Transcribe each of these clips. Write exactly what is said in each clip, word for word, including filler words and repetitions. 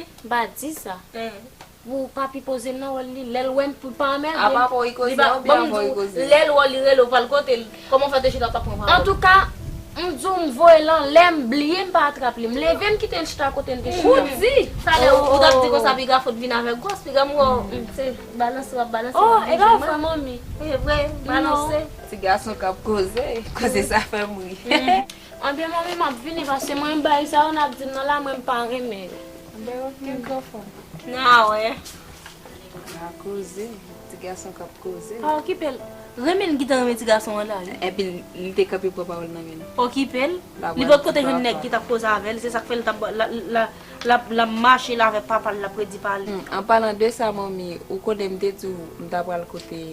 M pa di sa. Pou pa pi poze l nan wòl li. Lè l wè m pou l pa renmen l, apa pou li koze a oubyen avan li koze? Lè l wè w li rele w pral kote l. Kòman w fè te chita w pa pran pawòl? Antouka, m di w m voye l anlè, m bliye m pa atrap li. M leve m kite l chita kote l te chita. Ou di? Talè ou t ap di konsa piga fout vin avèk gwòs, piga m wè w se balanse w ap balanse. Oh, e pa vre manmi. E vre, balanse. Ti gason k ap koze, koze sa fè m ri. Anben manmi m ap vini paske mwen bagay sa yo n ap di m nan la mwen m pa renmen yo. Anben oke gran fanm. N a wè. N a koze, ti gason k ap koze. Pa okipe l. Renmen l gentan renmen ti gason an la wi. Epi li te kanpe pran pawòl nan men l. Okipe l. Li potko te jwenn nèg ki t ap koze avè l, se sa k fè l t ap l ap mache la avèk papa l, l ap redi pale. An palan de sa manmi, ou konnen m te di w m ta pral kote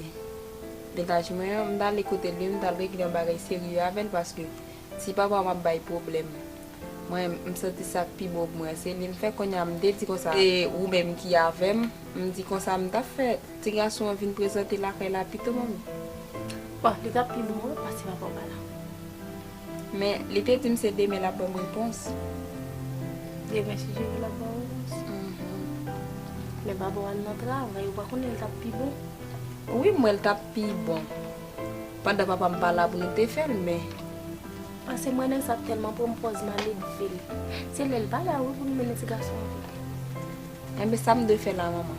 menaj mwen an, m t ale kote l wi, m t al regle yon bagay serye avè l paske si papa m ap bay pwoblèm, mwen, m santi sa k pi bon pou mwen, se li m fè. Kounye a, m te di konsa, se ou menm ki avè m, m di konsa, m t ap fè ti gason an vin prezante lakay la pito, manmi. Bon, li t ap pi bon, wi, paske papa w pa la. Men, li te di m se demen l ap ban m repons. Demen si Dye vle l ap ba w repons. Lè papa w al nan travay, ou pa konnen l t ap pi bon? Wi, m wè l t ap pi bon. Pandan papa m pa la pou nou te fè l, men. Paske mwen menm sa tèlman pran m pòz m al leve l. Se lè l pa la wi pou m mennen ti gason an vin. Enben sa m dwe fè la manman?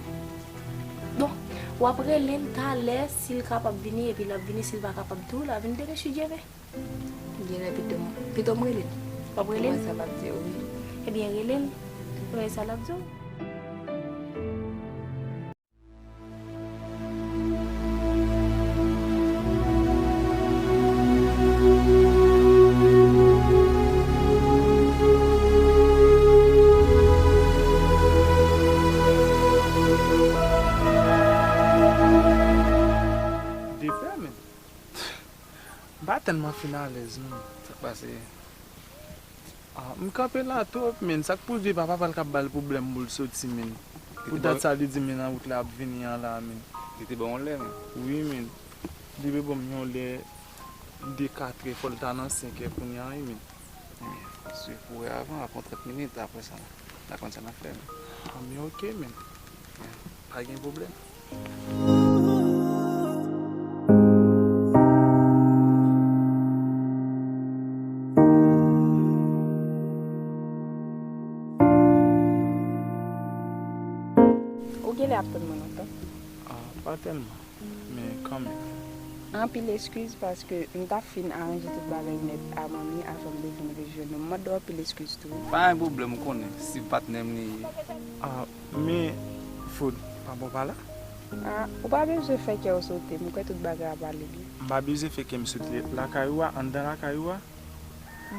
Bon, w ap rele l talè si l kapab vini epi l ap vini, si l pa kapab tou l a vin demen si Dye vle. Genlè pito m pito m rele l. W ap rele l? Pou wè sa l ap di w wi. Ebyen rele l pou wè sa l ap di w. Depè men. M pa tèlman fin alèz non. Sa k pase? Ah, m kanpe la twòp men. Sa k pwouve papa pa l k ap ba l pwoblèm pou l soti men. Pou dat sa li di men nan wout la ap vini an la men. Li te ba w yon lè men. Wi men. Li te ban m yon lè de katrè, fò l ta nan senkè kounye a wi men. Ebyen, swiv pou wè avan, apre trant minit, apre sa, n a konn sa n ap fè men. Anben oke men. Pa gen pwoblèm. Ou genlè ap tann mwen lontan? Ah, pa tèlman. Men kanmenm. Anpil eskiz paske m t ap fin aranje tout bagay nèt a manmi avan m te vin rejwenn ou. M mande w anpil eskiz tou. Pa gen pwoblèm, ou konnen, si patnè m li ye. Ah, men, Food, papa w pa la? Ah, ou pa bezwen fè kè w sote, m kwè tout bagay ap ale byen. M pa bezwen fè kè m sote. Lakay ou a, anndan lakay ou a?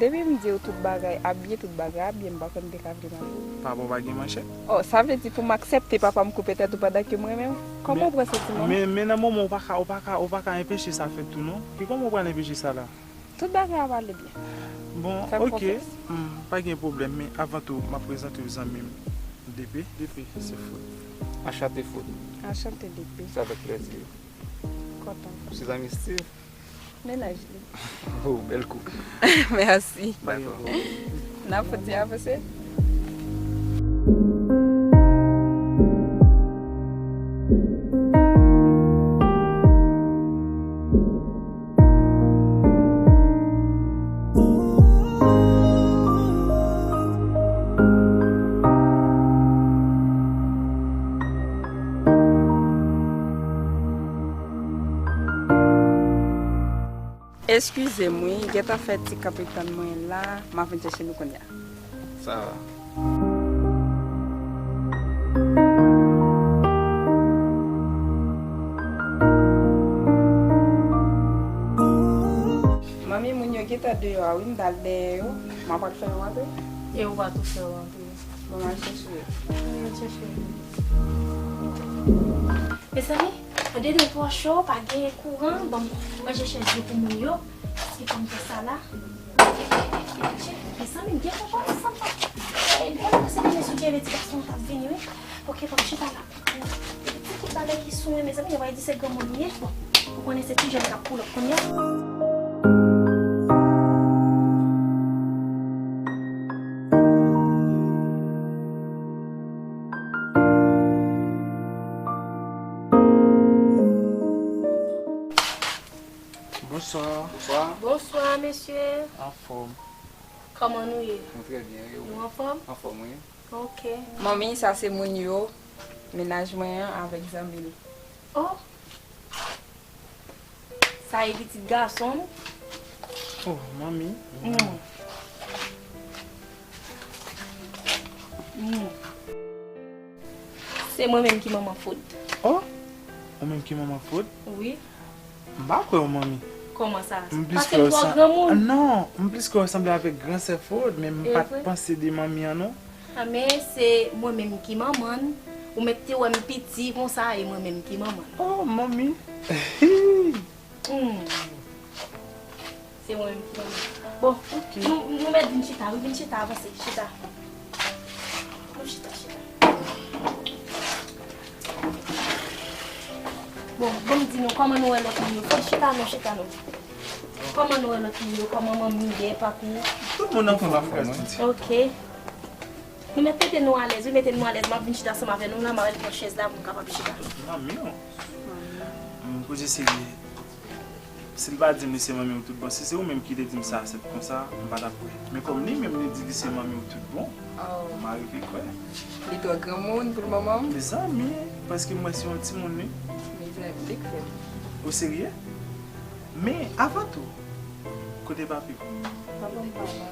Depi m di w tout bagay ap byen, tout bagay ap byen, m pa konn m te ka vle mal. Papa w pa gen manchèt? Oh, sa vle di pou m aksepte papa m koupe tèt ou pandan ke m renmen w? Kòman w pran santiman m? Men, men nan moman w pa ka, w pa ka, w pa ka enpeche sa fèt tou non. Ki kòman w pral enpeche sa la? Tout bagay ap ale byen. Bon, oke. Fè m konfyans. Hmm, pa gen pwoblèm, men avan tou, m ap prezante w zanmi m, D P. D P, se Food. Anchante, Food. Anchante, D P. Se avèk plèzi. Kontan. Ou se zanmi Steve? Mennaj li. Oh, bèl koup. Mèsi. Dakò. N ap fouti avanse. Eskize m wi, gentan fè ti kanpe tann mwen la, m ap vin chèche nou kounye a. Sa va. Manmi, moun yo gentan deyò a wi, m t al dèyè yo, m ap al fè yo rantre. E ou pa tou fè yo rantre. Bon, m al chèche yo. Wi, al chèche yo. Mezanmi, an de nou twò cho, pa gen kouran, bon, mwen chèche chèz yo pou moun yo, paske fò m fè sa la. Mezanmi, m gen konprann sa m pa. E, bon, se vini sou Dye vle ti gason an t ap vini, wi. Oke, fò m chita la. Ti kout bagay ki sou mwen, mezanmi, yo pa di se granmoun li ye. Bon, ou konnen se ti jèn k ap pull up kounye a. Fòm. Kòman nou ye? Nou trè byen, e ou? Nou anfòm? Anfòm, wi. Ok. Manmi, sa se moun yo, mennaj mwen an avèk zanmi l. Oh! Sa e pitit gason m. Oh, manmi. Mm. Mm. Se mwen menm ki manman Fod. Oh, ou menm ki manman Fod? Wi. M pa kwè w, manmi. Kòman sa? M plis Paske kwè m w twò san- granmoun. Non, m plis kwè w sanble avèk gran sè Fod, men m E pa t vre? panse de manmi an, non. A, men se mwen menm ki manman l. Ou mèt te wè m piti konsa, e mwen menm ki manman l. Oh, manmi. Hmm. Se mwen menm ki manman l. Bon, Ok. nou, nou mèt vin chita, wi, vin chita, avanse, chita. Nou chita, chita. Bon, bon, m di nou, kòman nou wè lòt moun yo? Fò chita nou, chita nou. Kòman nou wè lòt moun yo? Kòman manmi, dè, papi? Tout moun anfòm, frè, sè. Ok. Nou mèt mete nou alèz, wi, mete nou alèz. M ap vin chita ansanm avè nou la, m ap al pran chèz la pou m kapab chita. Manmi, oh. M koze serye. Si l pa di m li se manmi w tout bon, si se ou menm ki te di m sa sèt konsa, m pa t ap kwè. Men kòm li menm li di li se manmi w tout bon, Oh. m arive kwè. Li twò granmoun pou l manman m. Mezanmi, paske m wè se yon timoun, wi. Mezanmi, li krèm. Ou serye? Men, avan tou, kote papi w? Papa m pa la.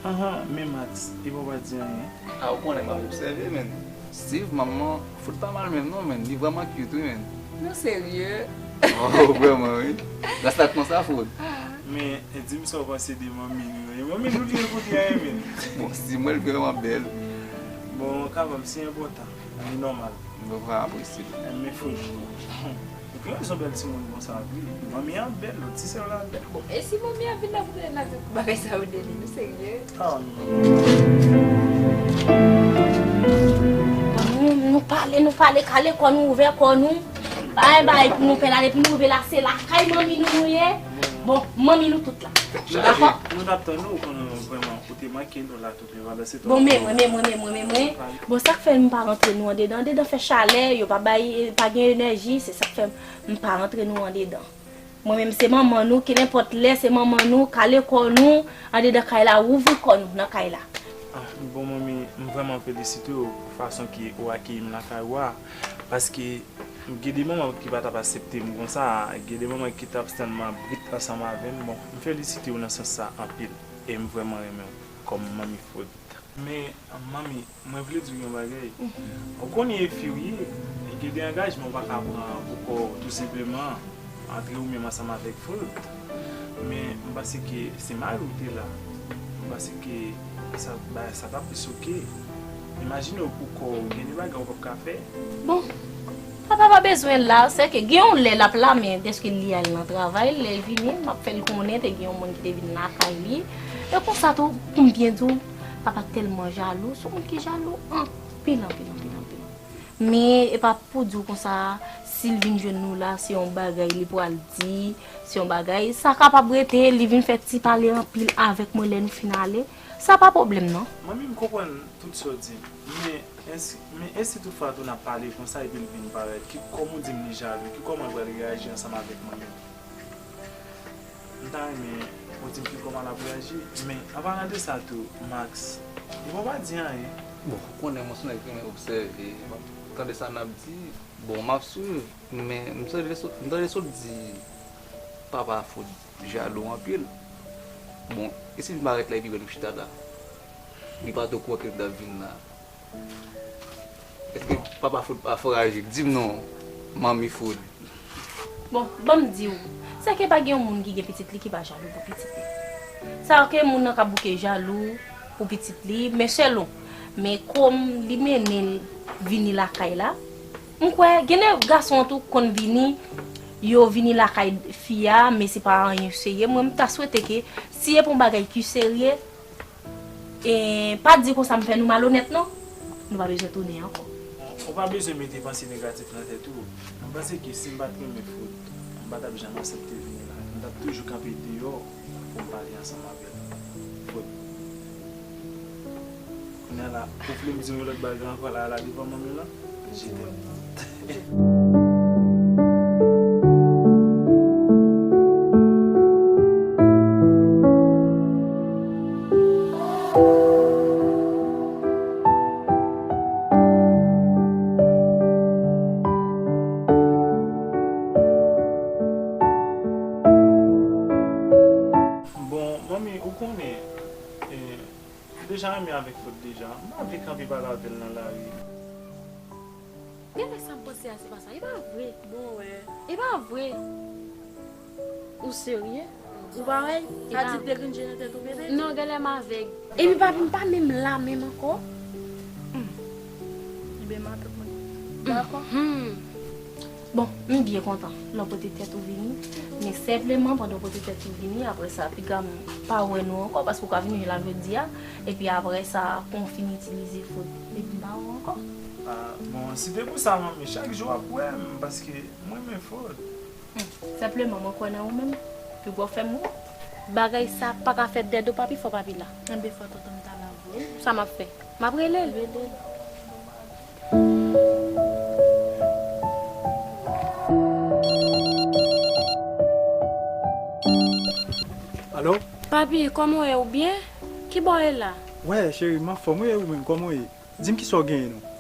Ahan, men Max, e pa w pa di anyen? A, ou konnen m ap obsève, men. Steve, manman Fod pa mal menm non, men. Li vrèman cute, wi, men. Nou serye? Oh, vrèman, wi. Gras la konsa, Fod. Men, e, di m sa w panse de manmi nou yo. E manmi nou li ye pou di anyen, men. Bon, si mwen, li vrèman bèl. Bon, kanmenm, se enpòtan. Li nòmal. Mwen vrèman apresye l. Men Fod, ou gen rezon bèl timoun konsa, wi. Manmi an bèl, ti sè w la bèl. Bon, e si manmi an vin la pou mete nan tout bagay sa yo de li, nou serye? Ah, non. Nou, nou pale, nou pale, kale kò nou, ouvè kò nou. Bay, bay, pou nou fè la, depi nou rive la, se lakay manmi nou nou ye. Bon, manmi nou tout la. Dakò? Nou t ap tann ou, konnen vrèman, ou te manke nou la tou. Bon, men mwen, men mwen, men mwen, men mwen. Bon, sa k fè m pa rantre nou andedan? Andedan fè chalè, yo pa bay, pa gen enèji, se sa k fè m pa rantre nou andedan. Mwen menm, se manman nou, kenenpòt lè, se manman nou, kale kò nou, andedan kay la, ouvri kò nou nan kay la. Ah, bon, manmi, m vrèman felisite w pou fason ke ou akeyi m lakay ou a, paske gen de manman ki pa t ap aksepte m konsa, gen de manman ki t ap tann m ap rit ansanm avè m. Bon, m felisite w nan sans sa anpil, e m vrèman renmen w kòm manmi Fod. Men, manmi, mwen vle di w yon bagay. Mhm. Ou konnen e fi w ye, e gen de angajman w pa ka pran pou kò w tou senpleman, antre ou menm ansanm avèk Fod. Men, m panse ke se mari w te la. M panse ke sa, bagay sa t ap plis oke. Imajine w pou kò w, gen de bagay ou p ap ka fè. Bon, Papa pa bezwen la, se ke gen yon lè l ap la, men dèske li al nan travay, lè l vini, m ap fè l konnen te gen yon moun ki te vin lakay li. E konsa tou, pou m byen di w, papa tèlman jalou, se yon moun ki jalou anpil, anpil, anpil, anpil. Men e pa pou di w konsa, si l vin jwenn nou la, se yon bagay li pral di, se yon bagay, sa kapab rete, li vin fè ti pale anpil avèk mwen lè nou fin ale, sa pa pwoblèm non. Manmi, m konprann tout sa w di, men Èske, men èske toutfwa tou n ap pale konsa epi l vin parèt, ki kòman w di m li jalou, ki kòman l pral reyaji ansanm avèk mwen menm? M ta renmen ou di m ki kòman l ap reyaji, men an palan de sa tou, Max, li pa pa di anyen. Bon, ou konnen mwen se yon nèg ki renmen obsève, m ap tande sa n ap di, bon, m ap swiv, men m tande sot, m tande sot di papa Fod jalou anpil. Bon, e si l vin parèt la epi wè nou chita la? Li pa t okouran ke nou t ap vin la. Èske papa Fod pa fò raje? Di m non, manmi Fod. Bon, ban m di w, se ke pa gen yon moun ki gen pitit li ki pa jalou pou pitit li. Sa ke moun nan ka bouke jalou pou pitit li, men selon. Men kòm li mennen l vini lakay la, m kwè gen de gason tou konn vini, yo vini lakay fi a, men se pa anyen serye. Mwen, m ta swete ke si e pa yon bagay ki serye, E pa di konsa m fè nou malonèt non. Nou pa bezwen tounen ankò. Ou pa bezwen mete panse negatif nan tèt ou. M panse ke si m pa t renmen Fod, m pa t ap janm aksepte vini la. M t ap toujou kanpe deyò pou m pale ansanm avè l. Fod. Kounye a la, ou vle m di yon lòt bagay ankò la, la devan manmi lan? Je t'aime. Men ou konnen, eh, m deja renmen avèk Fod deja. M pa vle kanpe pale avè l nan lari. Genlè sa m panse a se pa sa. E pa vre. Bon, wè. E pa vre. Ou serye? Ou pa wè? Sa di te grenn je nan tèt ou pete? Non, genlè m avèg. Epi papi m pa menm la menm ankò. Hmm. Ebyen, m ap mwen. Dakò. Hmm. Bon, m byen kontan lè w pote tèt ou vini, men senpleman pandan w pote tèt ou vini, apre sa, piga m pa wè nou ankò, paske w ka vini la jodi a, epi apre sa, kon w fin itilize Fod, epi m pa wè w ankò. Ah, bon, si te pou sa, manmi, chak jou w ap wè m, paske mwen renmen Fod. Hmm, senpleman, mwen kwè nan ou menm. Pi gwo fè m ou. Bagay sa pa ka fèt dèdo papi, fò papi la. Enben, fò tonton m ta la vre. Sa m ap fè? M ap rele l. Rele l. Alo? Papi, kòman w ye? Ou byen? Ki bò w ye la? Wè, cheri, m anfòm wi, e ou menm, kòman w ye? Di m kisa w genyen non.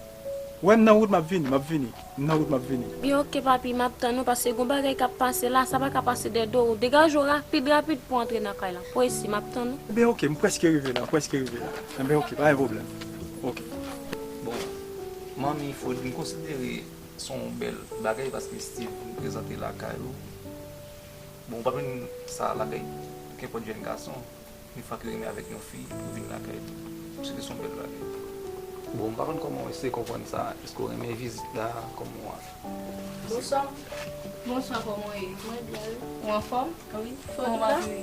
Wè, m nan wout, m ap vini, m ap vini. M nan wout, m ap vini. Byen, oke, papi, m ap tann ou, paske gon bagay k ap pase la, sa pa ka pase dèdo w. Degaje w rapid, rapid pou w antre nan kay la. Presi, m ap tann ou. Ebyen, oke, m prèske rive la, m prèske rive la. Ebyen, oke, pa gen pwoblèm. Oke. Bon, manmi, Fod, m konsidere se yon bèl bagay paske Steve vin prezante lakay ou. Bon, ou pa jwenn sa lakay kenpòt jèn gason. Yon fwa ke renmen avèk yon fi, ou vin lakay li. Se te son bèl bagay. Bon, m pa konn kòman w eseye konprann sa. Èske w renmen vizit la? Kòman w a? Bonswa. Bonswa, kòman w ye? Mwen byen, wi. Ou anfòm? Wi. Kòman w ap ye?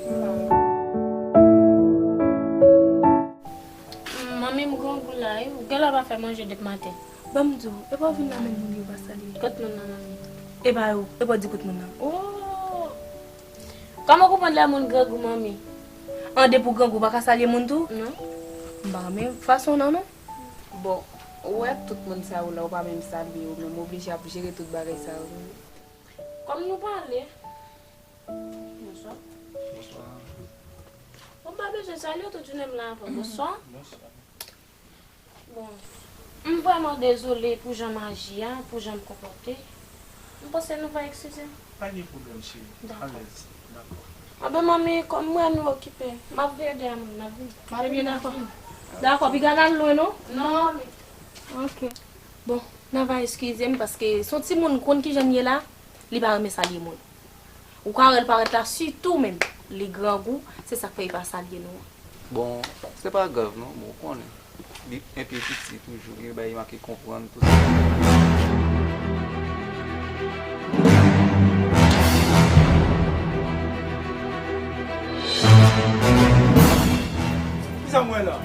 Mm, manmi m grangou la, wi. Ou genlè pa fè manje depi maten. Ban m di w, e pa w vin la menm moun yo pa salye. Kot moun nan, manmi? E pa yo, e pa w di kot moun nan. Oh! Kòman w konprann lè moun grangou, manmi? An, depi w grangou, w pa ka salye moun tou? Non. M pa renmen fason w nan, non. Bon, ou wè tout moun sa yo la, ou pa menm salye yo, men m oblije ap jere tout bagay sa yo. Kòm nou pale. Bonswa. Bonswa. Bon, m pa bezwen salye w, tout jounen m la avè w. Bonswa. Bonswa. Bon, m vrèman dezole pou jan m aji a, pou jan m konpòte. M panse nou va eskize m. Pa gen pwoblèm, cheri. Dakò. Alèz. Dakò. Anben, manmi, kòm m wè nou okipe, m ap veye dèyè moun, m ap vini. Ebyen, dakò. Dakò, piga n al lwen, non? Non, manmi. Oke. Bon, n a va eskize m paske se yon timoun, konn kijan l ye la, li pa renmen salye moun. Ou ka wè l parèt la, sitou menm, li grangou, se sa k fè li pa salye nou an. Bon, se pa grav non, bon, ou konnen. Li enpe piti toujou, gen bagay li manke konprann, tout sa. Kisa m wè la?